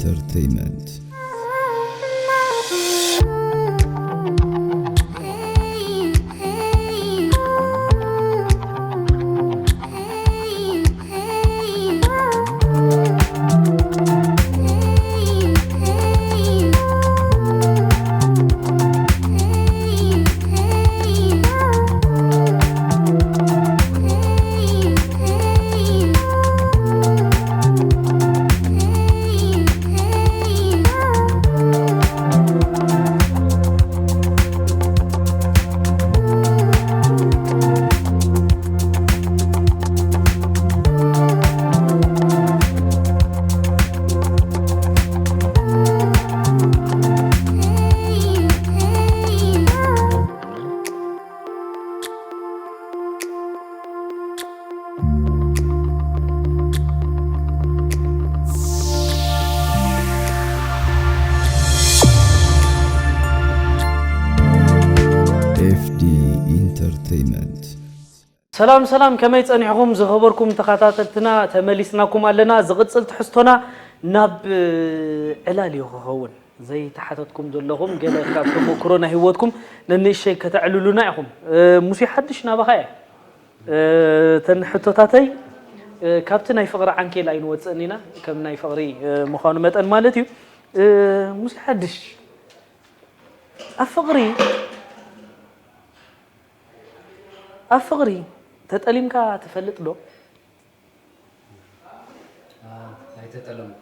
ኢንተርተይመንት። ኤፍዲ ኢንተርተይመንት። ሰላም ሰላም፣ ከመይ ጸኒሕኹም ዝኸበርኩም ተኸታተልትና? ተመሊስናኩም ኣለና። ዝቕጽል ትሕዝቶና ናብ ዕላል እዩ ክኸውን። ዘይተሓተትኩም ዘለኹም፣ ገለ ካብ ተመክሮ ናይ ህይወትኩም ነንእሸይ ከተዕልሉና ኢኹም። ሙሴ ሓድሽ ናባኻ እየ። እተን ሕቶታተይ ካብቲ ናይ ፍቕሪ ዓንኬል ኣይንወጽእን ኢና፣ ከም ናይ ፍቕሪ ምዃኑ መጠን ማለት እዩ። ሙሴ ሓድሽ፣ ኣብ ፍቕሪ ኣብ ፍቕሪ ተጠሊምካ ትፈልጥ ዶ? ኣይተጠለምኩ።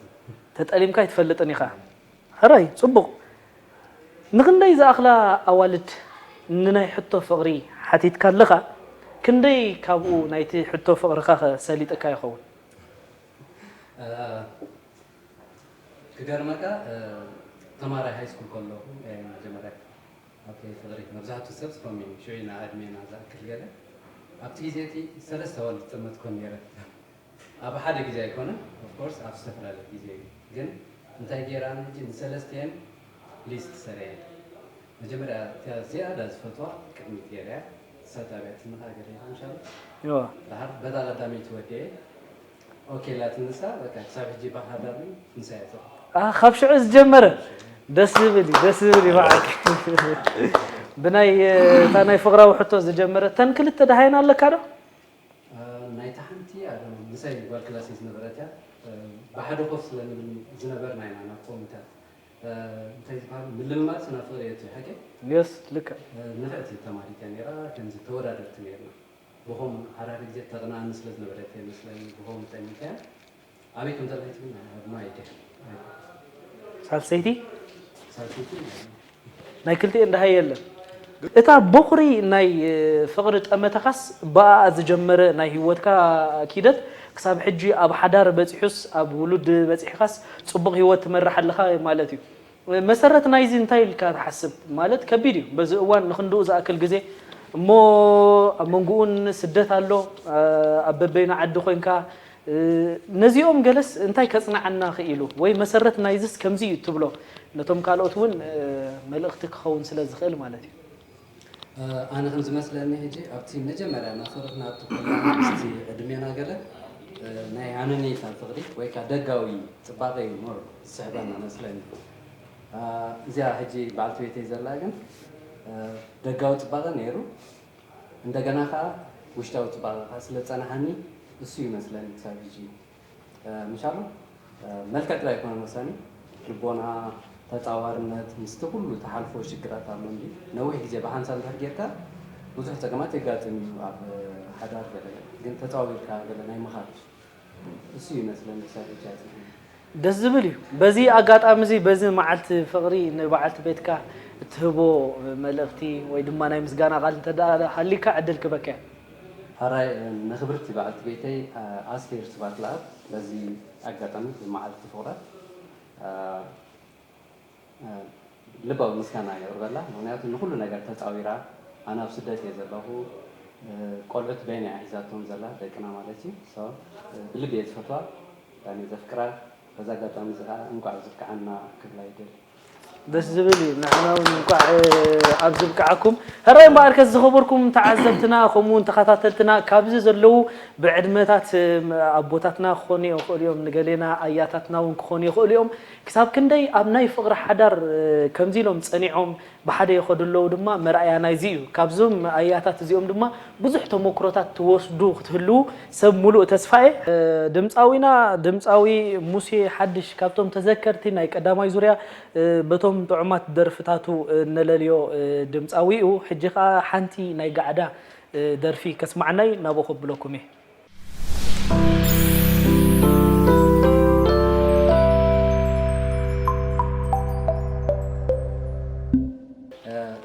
ተጠሊምካ ኣይትፈልጥን ኢኻ። ሕራይ፣ ጽቡቕ። ንኽንደይ ዝኣኽላ ኣዋልድ ንናይ ሕቶ ፍቕሪ ሓቲትካ ኣለኻ? ክንደይ ካብኡ ናይቲ ሕቶ ፍቕርኻ ኸ ሰሊጥካ ይኸውን? ክገርመካ፣ ተማራይ ሃይ ስኩል ከለኹ መጀመርያ ኣብቲ ፍቕሪ መብዛሕትኡ ሰብ ስሮም እዩ ሽዑ ኢና ዕድሜና ዝኣክል ገለ ኣብቲ ግዜ እቲ ሰለስተ ዋልድ ዝጠመትኮን ነይረ። ኣብ ሓደ ግዜ ኣይኮነን፣ ኦፍኮርስ ኣብ ዝተፈላለየ ግዜ እዩ። ግን እንታይ ገይረ ኣነ ሕጂ ንሰለስቲኤን ሊስት ሰሪዐ። መጀመርያ እታ ዝያዳ ዝፈትዋ ቅድሚት ገይረያ፣ ንሳ ጣብያትኒ ከኣ ገለ ኢላ ምሻሉ። እዋ። ድሓር በታ ቀዳመይቲ ወዲኤ ኦኬ ኢላትኒ ንሳ፣ በቃ ክሳብ ሕጂ ብሓዳር ንሳ እያ ትብል። ኣህ፣ ካብ ሽዑ ዝጀመረ። ደስ ዝብል እዩ፣ ደስ ዝብል እዩ በዓል። ብናይ እታ ናይ ፍቕራዊ ሕቶ ዝጀመረ፣ እተን ክልተ ደሃየን ኣለካ ዶ? ናይታ ሓንቲ ኣደ ምሳይ ጓል ክላሰይ ዝነበረት እያ። ብሓደ ኮፍ ስለ ንብል ዝነበርና ኢና ናብ ኮሚታት እንታይ ዝበሃል ምልምማድ ስነ ፍቕሪ የእቱ ሓቂ የስ ልክዕ። ንፍዕቲ ተማሪት እያ ነይራ። ከምዚ ተወዳደርቲ ነይርና። ብኸም ሓራሪ ግዜ ተቕንኣኒ ስለ ዝነበረት እየ መስለኒ ብኸም ጠሚተ እያ። ኣበይ ከም ዘለኺ ትብል ኣብ ማይ ድያ ሳልሰይቲ ሳልሰይቲ ናይ ክልቲኤን ደሃይ የለን። እታ ቦኽሪ ናይ ፍቕሪ ጠመተኻስ ብኣኣ ዝጀመረ ናይ ህይወትካ ኪደት ክሳብ ሕጂ ኣብ ሓዳር በጺሑስ ኣብ ውሉድ በጺሕካስ ጽቡቕ ህይወት ትመርሕ ኣለኻ ማለት እዩ። መሰረት ናይዚ እንታይ ኢልካ ትሓስብ? ማለት ከቢድ እዩ። በዚ እዋን ንኽንድኡ ዝኣክል ግዜ እሞ ኣብ መንጎኡን ስደት ኣሎ፣ ኣብ በበይኑ ዓዲ ኮይንካ ነዚኦም ገለስ እንታይ ከጽንዓና ክኢሉ ወይ መሰረት ናይዝስ ከምዚ እዩ ትብሎ ነቶም ካልኦት እውን መልእኽቲ ክኸውን ስለ ዝኽእል ማለት እዩ። ኣነ ከም ዝመስለኒ ሕጂ ኣብቲ መጀመርያ ናብ ፍቕሪ ክንኣቱ ከለና ምስቲ ዕድሜና ገለ ናይ ኣነነይታ ፍቕሪ ወይ ከዓ ደጋዊ ፅባቐ እዩ ሞር ዝስሕበና መስለኒ። እዚኣ ሕጂ በዓልቲ ቤተይ ዘላ ግን ደጋዊ ፅባቐ ነይሩ። እንደገና ከዓ ውሽጣዊ ፅባቐ ከዓ ስለ ዝፀናሓኒ እሱ ይመስለኒ ክሳብ ሕጂ ምሻሉ መልክዕ ጥራይ ኣይኮነን ወሳኒ፣ ልቦና፣ ተፃዋርነት ምስቲ ኩሉ ተሓልፎ ሽግራት ኣሎ እንዲ ነዊሕ ግዜ ብሓንሳብ እንድሕር ጌርካ ብዙሕ ፀገማት የጋጥም እዩ ኣብ ሓዳር ገለ ግን ተፃዊርካ ገለ ናይ ምኻድ እሱ ይመስለኒ ክሳብ ሕጂ ኣፅንሐኒ። ደስ ዝብል እዩ። በዚ ኣጋጣሚ እዚ በዚ መዓልቲ ፍቕሪ ንበዓልቲ ቤትካ እትህቦ መልእኽቲ ወይ ድማ ናይ ምስጋና ቃል እንተ ደኣ ሃሊካ ዕድል ክበካ እየ። ሕራይ ንኽብርቲ በዓልቲ ቤተይ ኣስቴር ስብሃት ለኣብ በዚ ኣጋጣሚ ብመዓልቲ ፍቑራት ልባዊ ምስጋና የቕርበላ። ምኽንያቱ ንኹሉ ነገር ተፃዊራ፣ ኣነ ኣብ ስደት እየ ዘለኹ፣ ቆልዑት በይና እያ ሒዛቶም ዘላ ደቅና ማለት እዩ። So ብልቢ እየ ዝፈትዋ፣ ብጣዕሚ እየ ዘፍቅራ። በዚ ኣጋጣሚ እዚ ከዓ እንቋዕ ኣብዝብቅዓና ክብላ ይደሊ። ደስ ዝብል እዩ። ንሕና እውን እንኳዕ ኣብዚ ብቅዓኩም። ሕራይ እምበኣርከስ ዝኸበርኩም ተዓዘብትና ከምኡ እውን ተኸታተልትና፣ ካብዚ ዘለዉ ብዕድመታት ኣቦታትና ክኾኑ ይኽእሉ እዮም፣ ንገሌና ኣያታትና እውን ክኾኑ ይኽእሉ እዮም። ክሳብ ክንደይ ኣብ ናይ ፍቕሪ ሓዳር ከምዚ ኢሎም ጸኒዖም ብሓደ ይኸዱ ኣለዉ ድማ መርኣያ ናይዚ እዩ። ካብዞም ኣያታት እዚኦም ድማ ብዙሕ ተመክሮታት ትወስዱ ክትህልዉ ሰብ ሙሉእ ተስፋ እየ። ድምፃዊና ድምፃዊ ሙሴ ሓድሽ ካብቶም ተዘከርቲ ናይ ቀዳማይ ዙርያ በቶም ጥዑማት ደርፍታቱ እነለልዮ ድምፃዊ እዩ። ሕጂ ከዓ ሓንቲ ናይ ጋዕዳ ደርፊ ከስማዕናይ ናብኡ ከብለኩም እየ።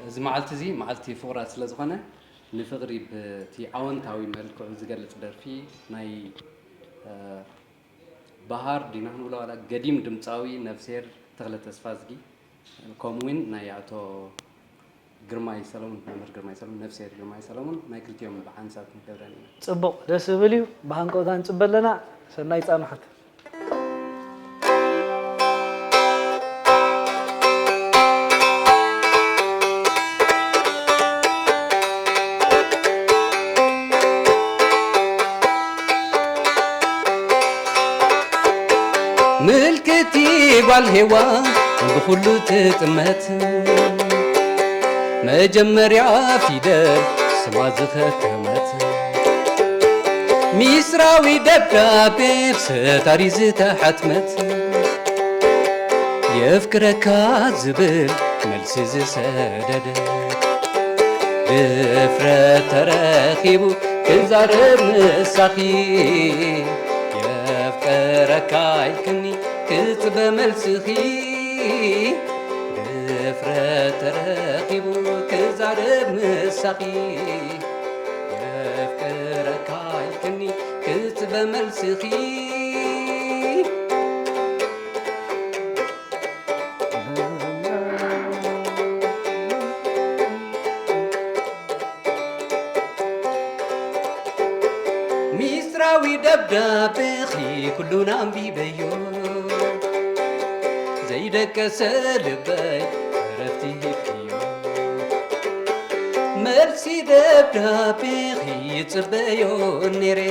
እዚ መዓልቲ እዚ መዓልቲ ፍቑራት ስለ ዝኾነ ንፍቕሪ ብቲ ኣወንታዊ መልክዑ ዝገልፅ ደርፊ ናይ በሃር ዲና ክንብሎ ዋላ ገዲም ድምፃዊ ነፍስሄር ተኽለ ተስፋዝጊ ከምኡ እውን ናይ ኣቶ ግርማይ ሰለሙን መምህር ግርማይ ሰለሙን ነፍስሄር ግርማይ ሰለሙን ናይ ክልቲኦም ብሓንሳብ ክንገብረን ኢና። ፅቡቕ ደስ ዝብል እዩ። ብሃንቀውታ ንፅበ ኣለና። ሰናይ ፃንሖት። ምልክቲ ጓል ሄዋን ብኹሉ ትጥመት መጀመርያ ፊደል ስማ ዝኸተመት ሚስራዊ ደብዳቤ ብሰታሪ ዝተሓትመት የፍቅረካ ዝብል መልሲ ዝሰደደ ድፍረት ተረኺቡ ክዛረብ ምሳኺ የፍቅረካ ኢልክኒ ክጽበ መልስኺ ድፍረት ተረኺቡ ክዛረብ ምሳኺ የፍቅረካ ኢልክኒ ክጽበ መልስኺ ሚስጥራዊ ደብዳቤኺ ኩሉን ኣንቢበዮ ዘይደቀሰ ልበይ ዕረፍቲ ሂብክዮ መልሲ ደብዳቤኺ ይጽበዮ ነይረ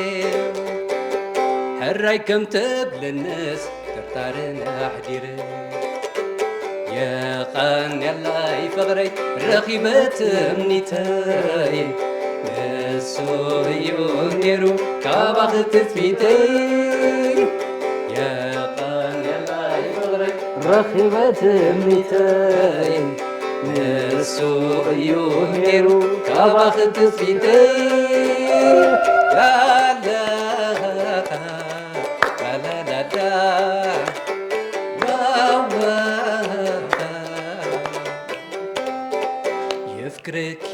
ሕራይ ከም ተብለነስ ጥርጣረን ኣሕዲረ የቐንየለይ ፍቕረይ ረኺበ ትምኒተይ ንሱ እዩ ነይሩ ካባኺ ትጽቢተይ የቐንየለይ ፍቕረይ ረኺበ ትምኒተይ ንሱ እዩ ነይሩ ካባኺ ትጽቢተይ ላላኻ ላላላላ ላዋ የፍቅረኪ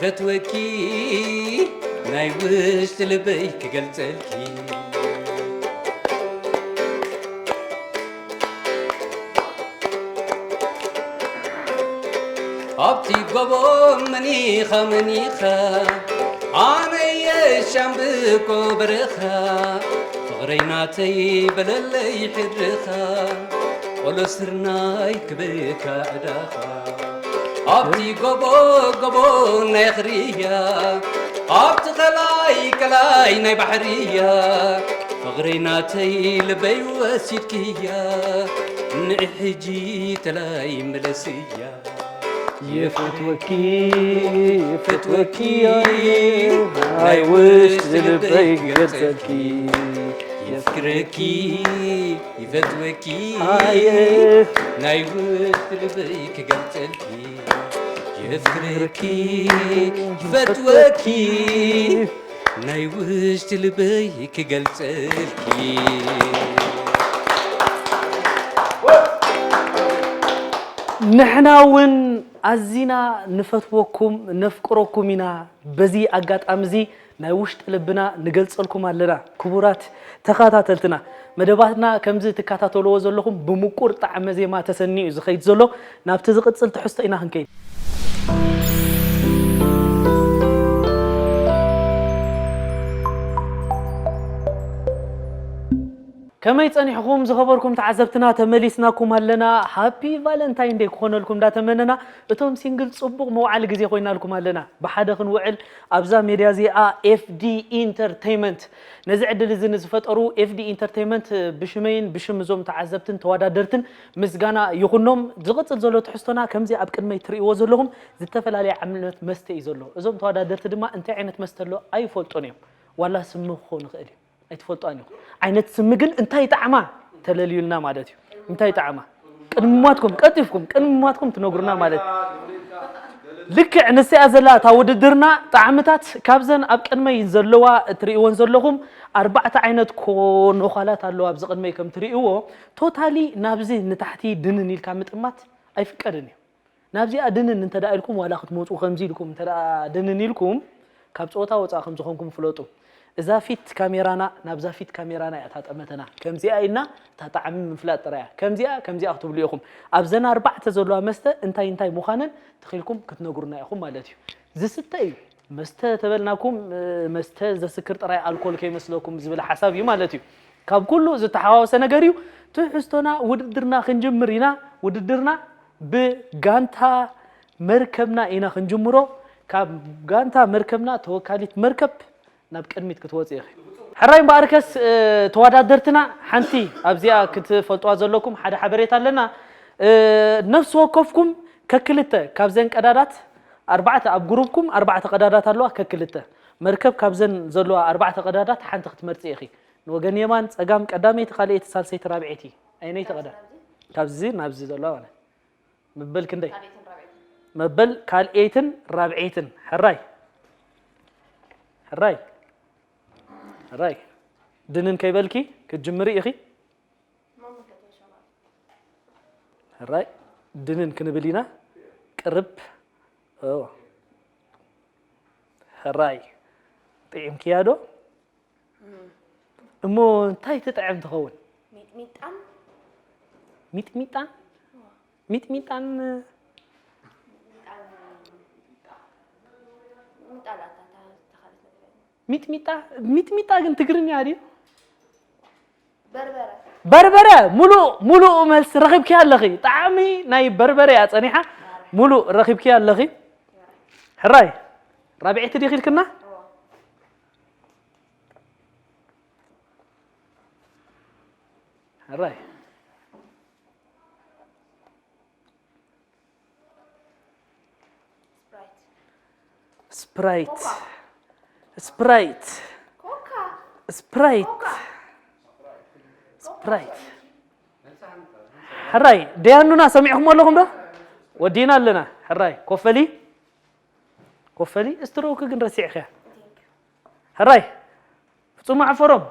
ይፈትወኪ ናይ ውሽጢ ልበይ ክገልጸልኪ ኣብቲ ጎቦ መኒኻ መኒኻ ኣነየ ሻምብቆ በረኻ ፍቕረይ ናተይ በለለይ ሕድርኻ ቆሎ ስርናይ ክበካ ዕዳኻ ኣብቲ ጎቦ ጎቦ ናይ ኽርያ ኣብቲ ኸላይ ከላይ ናይ ባሕርያ ፍቕረይ ናተይ ልበይ ወሲድክያ ንሕጂ ተላይ ምለስያ ይፈትወኪ ይፈትወኪ ናይ ውሽጢ ልበይ ክገልጸልኪ የፍቅረኪ ይፈትወኪ ኣየ ናይ ውሽጢ ልበይ ክገልጸልኪ የፍቅረኪ ይፈትወኪ ናይ ውሽጢ ልበይ ክገልጸልኪ ንሕና እውን ኣዚና ንፈትወኩም ነፍቅረኩም ኢና። በዚ ኣጋጣሚ እዚ ናይ ውሽጢ ልብና ንገልጸልኩም ኣለና። ክቡራት ተኸታተልትና መደባትና ከምዚ ትከታተልዎ ዘለኹም ብምቁር ጣዕመ ዜማ ተሰኒዩ እዩ ዝኸይድ ዘሎ። ናብቲ ዝቕጽል ትሕዝቶ ኢና ክንከይድ። ከመይ ጸኒሕኹም ዝኸበርኩም ተዓዘብትና? ተመሊስናኩም ኣለና። ሃፒ ቫለንታይን ዴይ ክኾነልኩም እንዳተመነና፣ እቶም ሲንግል ጽቡቕ መውዓሊ ግዜ ኮይናልኩም ኣለና። ብሓደ ክንውዕል ኣብዛ ሜድያ እዚኣ ኤፍዲ ኢንተርቴይመንት ነዚ ዕድል እዚ ንዝፈጠሩ ኤፍዲ ኢንተርቴይመንት ብሽመይን ብሽም እዞም ተዓዘብትን ተወዳደርትን ምስጋና ይኹኖም። ዝቕጽል ዘሎ ትሕዝቶና ከምዚ ኣብ ቅድመይ ትርእይዎ ዘለኹም ዝተፈላለየ ዓይነት መስተ እዩ ዘሎ። እዞም ተወዳደርቲ ድማ እንታይ ዓይነት መስተ ኣሎ ኣይፈልጡን እዮም። ዋላ ስሚ ክኾን ይኽእል እዩ። ኣይትፈልጡን ኢኹም። ዓይነት ስሚ ግን እንታይ ጣዕማ ተለልዩልና ማለት እዩ። እንታይ ጣዕማ? ቅድሚ ሞትኩም፣ ቀልጢፍኩም ቅድሚ ሞትኩም ትነግሩና ማለት እዩ። ልክዕ ንስያ ዘላ እታ ውድድርና ጣዕምታት ካብዘን ኣብ ቅድመይ ዘለዋ እትርእይወን ዘለኹም ኣርባዕተ ዓይነት ኮኖዃላት ኣለዋ ኣብዚ ቅድመይ ከም ትርእይዎ። ቶታሊ ናብዚ ንታሕቲ ድንን ኢልካ ምጥማት ኣይፍቀድን እዩ። ናብዚኣ ድንን እንተ ደኣ ኢልኩም ዋላ ክትመጹ ከምዚ ኢልኩም እንተ ደኣ ድንን ኢልኩም ካብ ጸወታ ወጻእ ከም ዝኾንኩም ፍለጡ። እዛ ፊት ካሜራና ናብዛ ፊት ካሜራና እያ እታ ጠመተና። ከምዚኣ ኢልና እታ ጣዕሚ ምፍላጥ ጥራይ እያ። ከምዚኣ ከምዚኣ ክትብሉ ኢኹም። ኣብዘን ኣርባዕተ ዘለዋ መስተ እንታይ እንታይ ምዃነን ተኺልኩም ክትነግሩና ኢኹም ማለት እዩ። ዝስተ እዩ። መስተ ተበልናኩም መስተ ዘስክር ጥራይ ኣልኮል ከይመስለኩም ዝብል ሓሳብ እዩ ማለት እዩ። ካብ ኩሉ ዝተሓዋወሰ ነገር እዩ። ትሕዝቶና ውድድርና ክንጅምር ኢና። ውድድርና ብጋንታ መርከብና ኢና ክንጅምሮ። ካብ ጋንታ መርከብና ተወካሊት መርከብ ናብ ቅድሚት ክትወጽእ ኢኺ። ሕራይ እምበኣርከስ ተወዳደርትና ሓንቲ ኣብዚኣ ክትፈልጥዋ ዘለኩም ሓደ ሓበሬታ ኣለና። ነፍሲ ወከፍኩም ከክልተ ካብዘን ቀዳዳት ኣርባዕተ ኣብ ግሩፕኩም ኣርባዕተ ቀዳዳት ኣለዋ ከክልተ መርከብ ካብዘን ዘለዋ ኣርባዕተ ቀዳዳት ሓንቲ ክትመርጺ ኢኺ። ንወገን የማን ጸጋም ቀዳመይቲ ካልኣይቲ ሳልሰይቲ ራብዐይቲ ኣየነይቲ ቀዳ ካብዚ ናብዚ ዘለዋ ማለት መበል ክንደይ መበል ካልኣይትን ራብዐይትን ሕራይ ሕራይ ሕራይ ድንን ከይበልኪ ክትጅምሪ ኢኺ። ሕራይ ድንን ክንብል ኢና ቅርብ ሕራይ ጥዒምክያ ዶ? እሞ እንታይ ትጥዕም ትኸውን? ሚጥሚጣን ሚጥሚጣን ሚጥሚጣን ሚጥሚጣ ሚጥሚጣ ግን ትግርኛ ድዩ? በርበረ ሙሉእ ሙሉእ መልሲ ረኺብኪ ኣለኺ። ጣዕሚ ናይ በርበረ እያ ጸኒሓ። ሙሉእ ረኺብኪ ኣለኺ። ሕራይ ራብዒቲ ዲኺ ኢልክና? ሕራይ ስፕራይት ስፕራይት ስፕራይት ስፕራይት። ሕራይ ደያኑና ሰሚዕኹም ኣለኹም ዶ? ወዲና ኣለና። ሕራይ ኮፈሊ ኮፈሊ ስትሮክ ግን ረሲዕኽያ። ሕራይ ፍጹም ኣዕፈሮም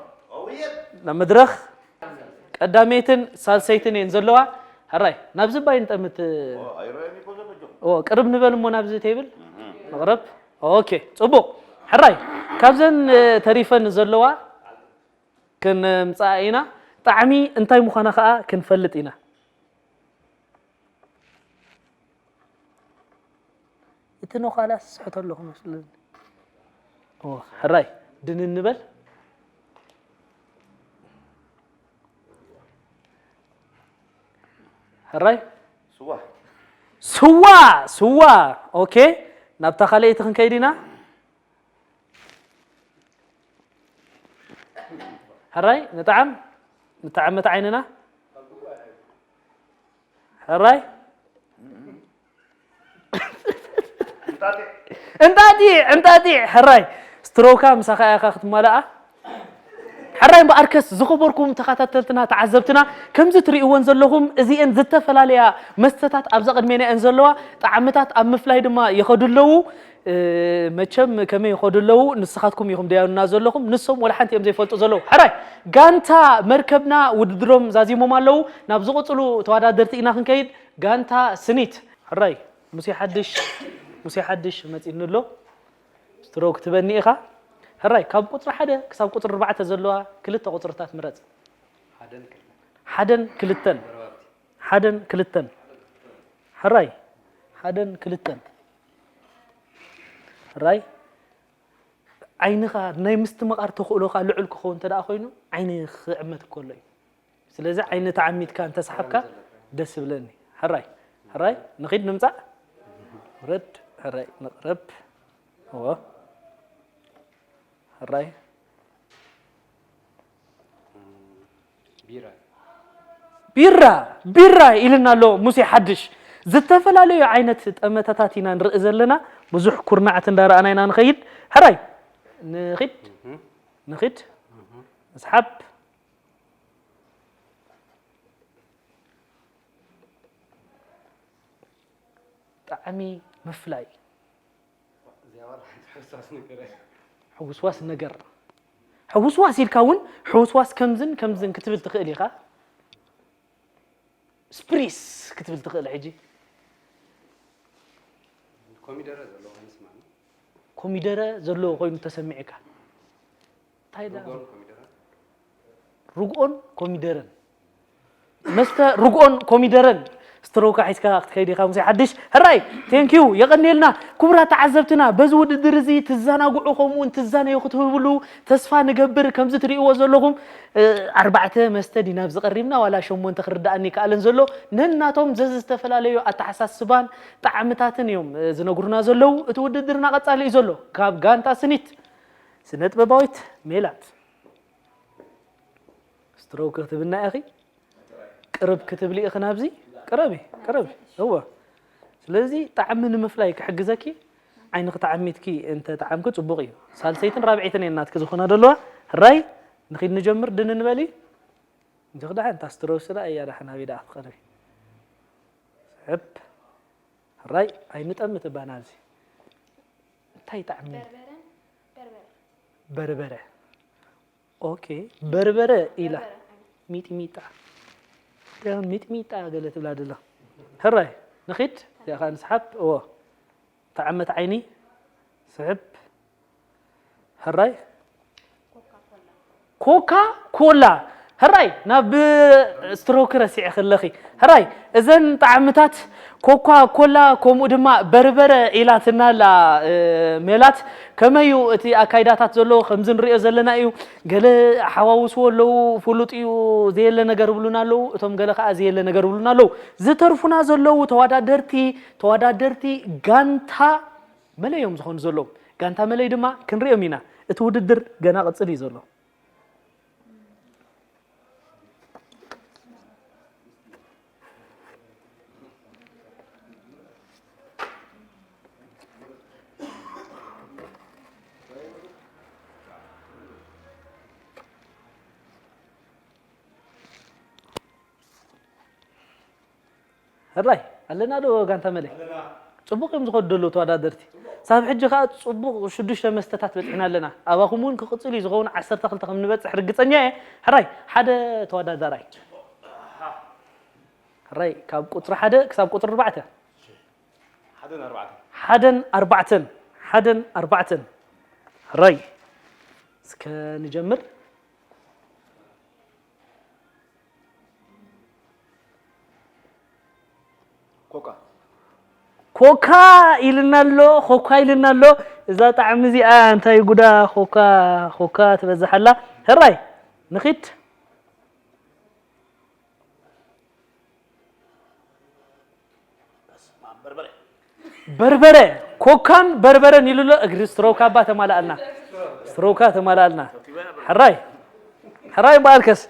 ናብ መድረኽ ቀዳመይትን ሳልሰይትን እየን ዘለዋ። ሕራይ ናብዚ ባይ ንጠምት ቅርብ ንበል እሞ ናብዚ ቴብል ንቕረብ። ኦኬ ጽቡቕ። ሕራይ ካብዘን ተሪፈን ዘለዋ ክንምጻእ ኢና። ጣዕሚ እንታይ ምዃና ከኣ ክንፈልጥ ኢና። እቲ ነዃላስ ስሕቶ ኣለኹ መስለኒ። ሕራይ ድንን ንበል። ሕራይ ስዋ ስዋ ስዋ። ኦኬ ናብታ ካልኣይቲ ክንከይድ ኢና። ሕራይ ንጣዕም ንጣዕም መት ዓይንና ሕራይ እንጣጢዕ እንጣጢዕ ሕራይ ስትሮካ ምሳኻ ኢኻ ክትማልኣ። ሕራይ እምበኣርከስ ዝኸበርኩም ተኸታተልትና ተዓዘብትና ከምዚ ትርእይወን ዘለኹም እዚኤን ዝተፈላለያ መስተታት ኣብዛ ቅድሜና እየን ዘለዋ። ጣዕምታት ኣብ ምፍላይ ድማ ይኸዱ ኣለዉ። መቸም ከመይ ይኸዱ ኣለዉ ንስኻትኩም ኢኹም ደያኑና ዘለኹም ንሶም ወላ ሓንቲ እዮም ዘይፈልጡ ዘለዉ። ሕራይ ጋንታ መርከብና ውድድሮም ዛዚሞም ኣለዉ። ናብ ዝቕፅሉ ተወዳደርቲ ኢና ክንከይድ። ጋንታ ስኒት ሕራይ ሙሴ ሓድሽ ሙሴ ሓድሽ መፂኒ ኣሎ። ስትሮክ ትበኒ ኢኻ። ሕራይ ካብ ቁፅሪ ሓደ ክሳብ ቁፅሪ ኣርባዕተ ዘለዋ ክልተ ቁፅርታት ምረፅ። ሓደን ክልተን ሓደን ክልተን ሕራይ ሓደን ክልተን ሕራይ ዓይንኻ ናይ ምስትምቓር ተኽእሎኻ ልዑል ክኸውን እንተ ደኣ ኮይኑ ዓይኒ ክዕመት ከሎ እዩ። ስለዚ ዓይኒ ተዓሚትካ እንተሰሓብካ ደስ ይብለኒ። ሕራይ፣ ሕራይ፣ ንኺድ ንምጻእ። ውረድ፣ ሕራይ፣ ንቕረብ። እዎ። ሕራይ። ቢራ። ቢራ፣ ቢራ ኢልና ኣሎ ሙሴ ሓድሽ። ዝተፈላለዩ ዓይነት ጠመተታት ኢና ንርኢ ዘለና። ብዙሕ ኩርናዕት እንዳረኣና ኢና ንኸይድ። ሕራይ፣ ንኺድ፣ እህ። ንኺድ። እህ። እስሓብ። ጣዕሚ ምፍላይ። እዚኣ ዋላ ሓንቲ ሕውስዋስ ነገር እያ። ሕውስዋስ ነገር። ሕውስዋስ ኢልካ እውን ሕውስዋስ ከምዝን ከምዝን ክትብል ትኽእል ኢኻ። ስፕሪስ ክትብል ትኽእል። ሕጂ ኮሚደረ ዘለዎ ኣይንስማዕን። ኮሚደረ ዘለዎ ኮይኑ ተሰሚዕካ። እንታይ ደኣ? ርጎን ኮሚደረን። ርግኦን ኮሚደረን። መስተ ርግኦን ኮሚደረን። ስትሮካ ሒዝካ ክትከይድ ኢኻ ሙሴ ሓድሽ። ሕራይ፣ ቴንኪዩ፣ የቐንየልና። ክቡራት ተዓዘብትና፣ በዚ ውድድር እዚ ትዘናግዑ፣ ከምኡ እውን ትዛነዩ ክትህብሉ ተስፋ ንገብር። ከምዚ ትርእይዎ ዘለኹም፣ እ፣ ኣርባዕተ መስተ ዲና ኣብዚ ቀሪብና፣ ዋላ ሸሞንተ ክርድኣኒ ይከኣልን ዘሎ። ነናቶም ዘዝተፈላለዩ ኣተሓሳስባን ጣዕምታትን እዮም፣ እ፣ ዝነግሩና ዘለዉ። እቲ ውድድርና ቀጻሊ እዩ ዘሎ። ካብ ጋንታ ስኒት፣ ስነ ጥበባዊት ሜላት። ስትሮክ ክትብልና ኢኺ? ቅርብ ክትብሊ ኢኺ ናብዚ? ቅረቢ፣ ቅረቢ። እወ። ስለዚ ጣዕሚ ንምፍላይ ክሕግዘኪ ዓይንኺ ተዓሚትኪ እንተ ጠዓምኪ ጽቡቕ እዩ። ሳልሰይትን ራብዐይትን እየን ናትኪ ዝኾና ዘለዋ። ሕራይ ንኺድ ንጀምር ድን ንበሊ። እንጂ ክዳሓን እታ ስትሮክ ስለ እያ ዳሓን ኣበይ ደኣ ክትቐርቢ? ስሕብ። ሕራይ ኣይንጠምት እባ ናብዚ። እንታይ ጣዕሚ? በርበረ። በርበረ። በርበረ። ኦኬ፣ በርበረ ኢላ። በርበረ። ሚጥሚጣ። ደም ሚጥሚጣ ገለ ትብላ ደላ። ሕራይ፣ ንኺድ። እዚኣ ኸኣ ንስሓብ። እዎ። ተዓመት ዓይኒ። ስሕብ። ሕራይ። ኮካ ኮላ። ሕራይ፣ ናብ ስትሮክ ረሲዐ ከለኺ። ሕራይ፣ እዘን ጣዕምታት ኮካ ኮላ፣ ከምኡ ድማ በርበረ ኢላትና ኣላ፣ እ፣ ሜላት። ከመይ እዩ እቲ ኣካይዳታት ዘሎ? ከምዚ ንሪኦ ዘለና እዩ። ገለ ሓዋውስዎ ኣለዉ፣ ፍሉጥ እዩ፣ ዘየለ ነገር ብሉና ኣለዉ። እቶም ገለ ከኣ ዘየለ ነገር ብሉና ኣለዉ። ዝተርፉና ዘለዉ ተወዳደርቲ፣ ተወዳደርቲ ጋንታ መለይ እዮም ዝኾኑ ዘለዉ። ጋንታ መለይ ድማ ክንሪኦም ኢና። እቲ ውድድር ገና ቅጽል እዩ ዘሎ። ሕራይ ኣለና ዶ ጋንታ መለይ? ኣለና። ጽቡቕ እዮም ዝኸዱ ዘለዉ ተወዳደርቲ። ሳብ ሕጂ ከኣ ጽቡቕ ሽዱሽተ መስተታት በጺሕና ኣለና። ኣባኹም እውን ክቕጽል እዩ ዝኸውን ዓሰርተ ክልተ ከም ንበጽሕ ርግጸኛ እየ። ሕራይ ሓደ ተወዳዳራይ። ሕራይ ካብ ቁጽሪ ሓደ ክሳብ ቁጽሪ ኣርባዕተ። ሓደን ኣርባዕተን። ሓደን ኣርባዕተን። ሓደን ኣርባዕተን። ሕራይ እስከ ንጀምር። ኮካ። ኮካ ኢልና ኣሎ፣ ኮካ ኢልና ኣሎ። እዛ ጣዕሚ እዚኣ እንታይ ጉዳ ኮካ፣ ኮካ ትበዝሕ ኣላ። ሕራይ ንኺድ። በርበረ፣ ኮካን በርበረን ኢሉ ኣሎ። እግሪ ስትሮካ እባ ተማልኣልና፣ ስትሮካ ተማልኣልና። ሕራይ፣ ሕራይ እምበኣርከስ፣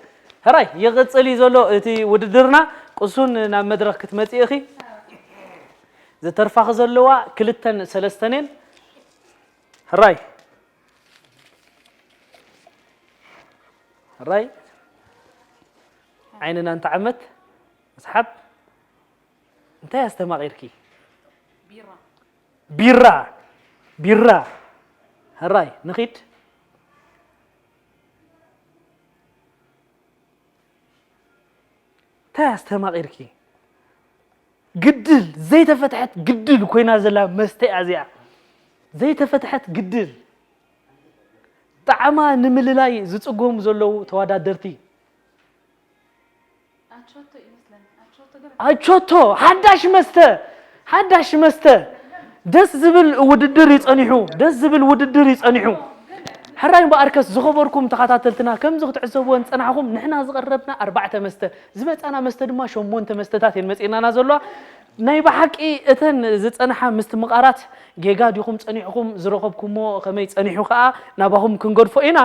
ሕራይ ይቕጽል እዩ ዘሎ እቲ ውድድርና። ቅሱን ናብ መድረኽ ክትመጺ ኢኺ። ዝተርፋኺ ዘለዋ ክልተን ሰለስተን እየን። ሕራይ። ሕራይ ዓይንና እንተዓመት፣ ኣስሓብ፣ እንታይ ኣስተማቒርኪ? ቢራ። ቢራ። ቢራ። ሕራይ ንኺድ። እንታይ ኣስተማቒርኪ? ግድል፣ ዘይተፈትሐት ግድል ኮይና ዘላ መስተ እያ እዚኣ። ዘይተፈትሐት ግድል። ጣዕማ ንምልላይ ዝጽገሙ ዘለዉ ተወዳደርቲ። ኣቾቶ ይመስለኒ። ኣቾቶ ገለ ኣቾቶ፣ ሓዳሽ መስተ፣ ሓዳሽ መስተ። ደስ ዝብል ውድድር እዩ ጸኒሑ፣ ደስ ዝብል ውድድር እዩ ጸኒሑ። ሕራይ እምበኣርከስ ዝኸበርኩም ተኸታተልትና፣ ከምዚ ክትዕዘብዎ ዝጸናሕኹም ንሕና ዝቐረብና ኣርባዕተ መስተ፣ ዝመጻና መስተ ድማ ሸሞንተ መስተታት እየን መጺኤናና ዘለዋ። ናይ ብሓቂ እተን ዝጸንሓ ምስትምቓራት ጌጋ ዲኹም ጸኒሕኹም፣ ዝረኸብኩሞ ከመይ ጸኒሑ ከኣ ናባኹም ክንገድፎ ኢና።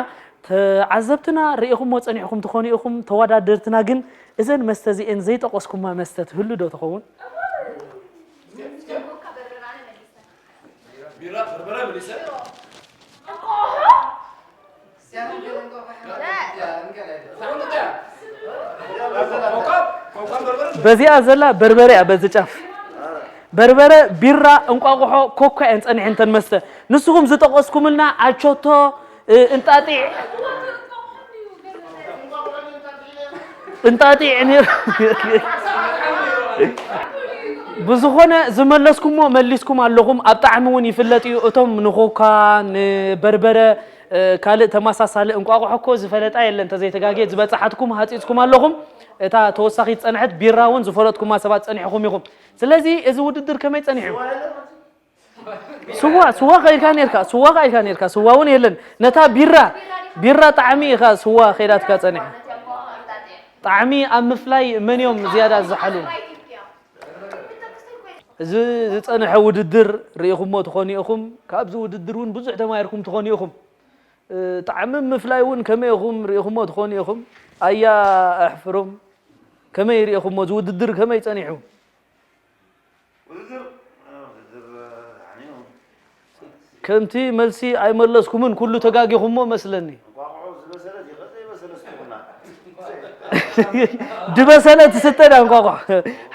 ተዓዘብትና ርኢኹሞ ጸኒሕኹም ትኾኑ ኢኹም፣ ተወዳደርትና ግን እዘን መስተ እዚኤን ዘይጠቐስኩማ መስተ ትህሉ ዶ ትኸውን? በዚኣ ዘላ በርበረ እያ፣ በዚ ጫፍ በርበረ፣ ቢራ፣ እንቋቑሖ፣ ኮካ እየን ጸኒሐን እተን መስተ። ንስኹም ዝጠቐስኩምልና ኣቾቶ፣ እ፣ እንጣጢዕ፣ እንጣጢዕ ነይሩ። ብዝኾነ ዝመለስኩሞ መሊስኩም ኣለኹም። ኣብ ጣዕሚ እውን ይፍለጥ እዩ። እቶም ንኮካ፣ ንበርበረ፣ እ፣ ካልእ ተመሳሳሊ እንቋቑሖ እኮ ዝፈለጣ የለን። እንተዘይተጋግየ ዝበጻሓትኩም ሃጺጽኩም ኣለኹም። እታ ተወሳኺት ጸንሐት ቢራ እውን ዝፈለጥኩማ ሰባት ጸኒሕኹም ኢኹም። ስለዚ እዚ ውድድር ከመይ ጸኒሑ? ስዋ፣ ስዋ ከኢልካ ኔርካ፣ ስዋ ከኢልካ ኔርካ፣ ስዋ እውን የለን። ነታ ቢራ፣ ቢራ ጣዕሚ ኢኻ ስዋ ከይዳትካ ጸኒሐ። ጣዕሚ ኣብ ምፍላይ መን እዮም ዝያዳ ዝዘሓሉ? እዚ ዝጸንሐ ውድድር ርኢኹሞ ትኾኑ ኢኹም። ካብዚ ውድድር እውን ብዙሕ ተማሂርኩም ትኾኑ ኢኹም። እ፣ ጣዕሚ ምፍላይ እውን ከመይ ኢኹም ርኢኹሞ ትኾኑ ኢኹም። ኣያ ኣሕፍሮም፣ ከመይ ርኢኹሞ? እዚ ውድድር ከመይ ጸኒሑ? ውድድር፣ እ፣ ውድድር፣ እ፣ ደሓን እዩ። ከምቲ መልሲ ኣይመለስኩምን፣ ኩሉ ተጋጊኹሞ መስለኒ። እንቋቑሖ ዝበሰለ ድዩ ዘይበሰለ ስጡና? ድበሰለ ትስተ ድያ እንቋቑሖ?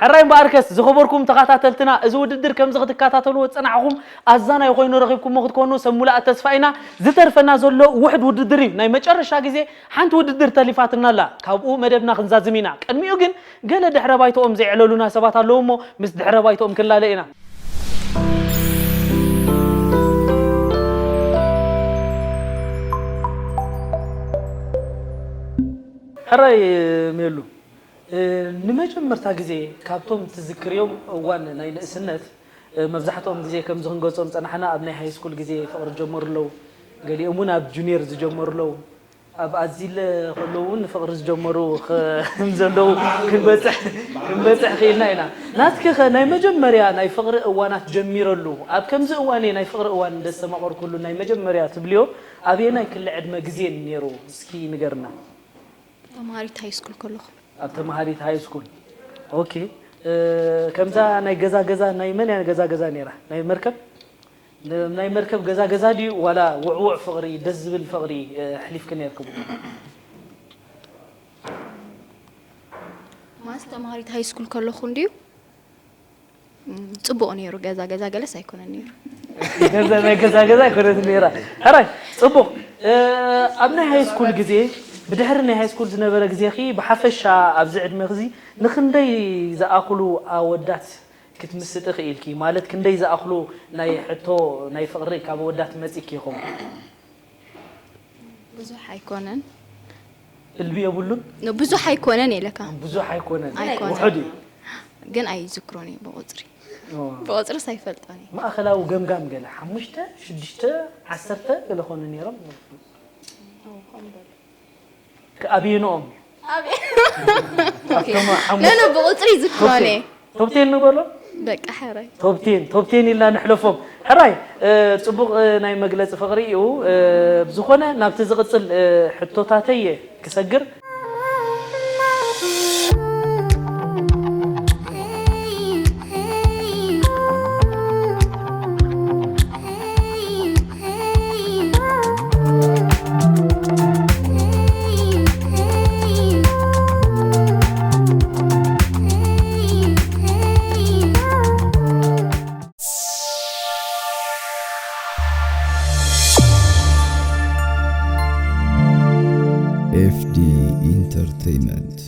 ሕራይ እምበኣርከስ፣ ዝኸበርኩም ተኸታተልትና፣ እዚ ውድድር ከምዚ ክትከታተልዎ ዝጸናሕኹም ኣዛናይ ኮይኑ ረኺብኩሞ ክትኮኑ ሰብ ሙሉኣት ተስፋ ኢና። ዝተርፈና ዘሎ ውሑድ ውድድር እዩ። ናይ መጨረሻ ግዜ ሓንቲ ውድድር ተሊፋትና ኣላ። ካብኡ መደብና ክንዛዝም ኢና። ቅድሚኡ ግን ገለ ድሕረ ባይትኦም ዘየዕለሉና ሰባት ኣለዉ እሞ፣ ምስ ድሕረ ባይትኦም ክንላለ ኢና። ሕራይ ሜሉ፣ እ፣ ንመጀመርታ ግዜ ካብቶም ትዝክርዮም እዋን ናይ ንእስነት፣ እ፣ መብዛሕትኦም ግዜ ከምዚ ክንገልጾም ጸናሕና፣ ኣብ ናይ ሃይ ስኩል ግዜ ፍቕሪ ዝጀመሩ ኣለዉ፣ ገሊኦም እውን ኣብ ጁኒየር ዝጀመሩ ኣለዉ። ኣብ ኣዚለ ከለዉ እውን ፍቕሪ ዝጀመሩ ከም ዘለዉ ክንበጽሕ፣ ክንበጽሕ ክኢልና ኢና። ናትኪኸ ናይ መጀመርያ ናይ ፍቕሪ እዋናት ጀሚረሉ፣ ኣብ ከምዚ እዋን እየ ናይ ፍቕሪ እዋን ደስተማቐርኩሉ ናይ መጀመርያ ትብልዮ ኣበየናይ ክሊ ዕድመ ግዜ ነይሩ? እስኪ ንገርና። ተምሃሪት ሃይ ስኩል ከለኹ። ኣብ ተምሃሪት ሃይ ስኩል። ኦኬ። እ፣ ከምዛ ናይ ገዛ ገዛ ናይ መን እያ ገዛ ገዛ ነይራ? ናይ መርከብ? ን-፣ ናይ መርከብ ገዛ ገዛ ድዩ ዋላ ውዕዉዕ ፍቕሪ፣ ደስ ዝብል ፍቕሪ፣ እ፣ ኣሕሊፍኪ ነይርክዎ? ማለት ተምሃሪት ሃይ ስኩል ከለኹ እንድዩ፣ እም፣ ጽቡቕ ነይሩ። ገዛ ገዛ ገለስ ኣይኮነን ነይሩ። ገዛ ናይ ገዛ ገዛ ኣይኮነትን ነይራ። ሕራይ፣ ጽቡቕ። እ፣ ኣብ ናይ ሃይ ስኩል ግዜ፣ ብድሕሪ ናይ ሃይ ስኩል ዝነበረ ግዜኺ ብሓፈሻ ኣብዚ ዕድመኺ እዚ ንኽንደይ ዝኣኽሉ ኣወዳት ክትምስጢ ክኢልኪ? ማለት ክንደይ ዝኣኽሉ ናይ ሕቶ ናይ ፍቕሪ ካብ ኣወዳት መጺኪ ይኸውን? ብዙሕ ኣይኮነን። እልቢ የብሉን? ኖ፣ ብዙሕ ኣይኮነን ኢለካ። ብዙሕ ኣይኮነን። ኣይኮነን። ውሑድ እዩ። ግን ኣይዝክሮን እዩ ብቑጽሪ። ኦ። ብቑጽርስ ኣይፈልጦን እዩ። ማእኸላዊ ገምጋም ገለ ሓሙሽተ፣ ሽዱሽተ፣ ዓሰርተ ገለ ኮኑ ነይሮም። ኦ፣ ከምኡ በሉ። ኣበየንኦም? ኣበየ-፣ ኣብቶም ሓሙሽተ ኖ፣ ኖ፣ ብቑጽሪ ይዝክሮን እየ። ቶፕ ቴን ንበሎ? በቃ፣ ሕራይ። ቶፕ ቴን፣ ቶፕ ቴን ኢልና ንሕለፎም። ሕራይ፣ እ፣ ጽቡቕ፣ እ፣ ናይ መግለጺ ፍቕሪ እዩ። እ፣ ብዝኾነ ናብቲ ዝቕጽል፣ እ፣ ሕቶታተይ እየ ክሰግር። ኤፍ ዲ ኢንተርተይመንት።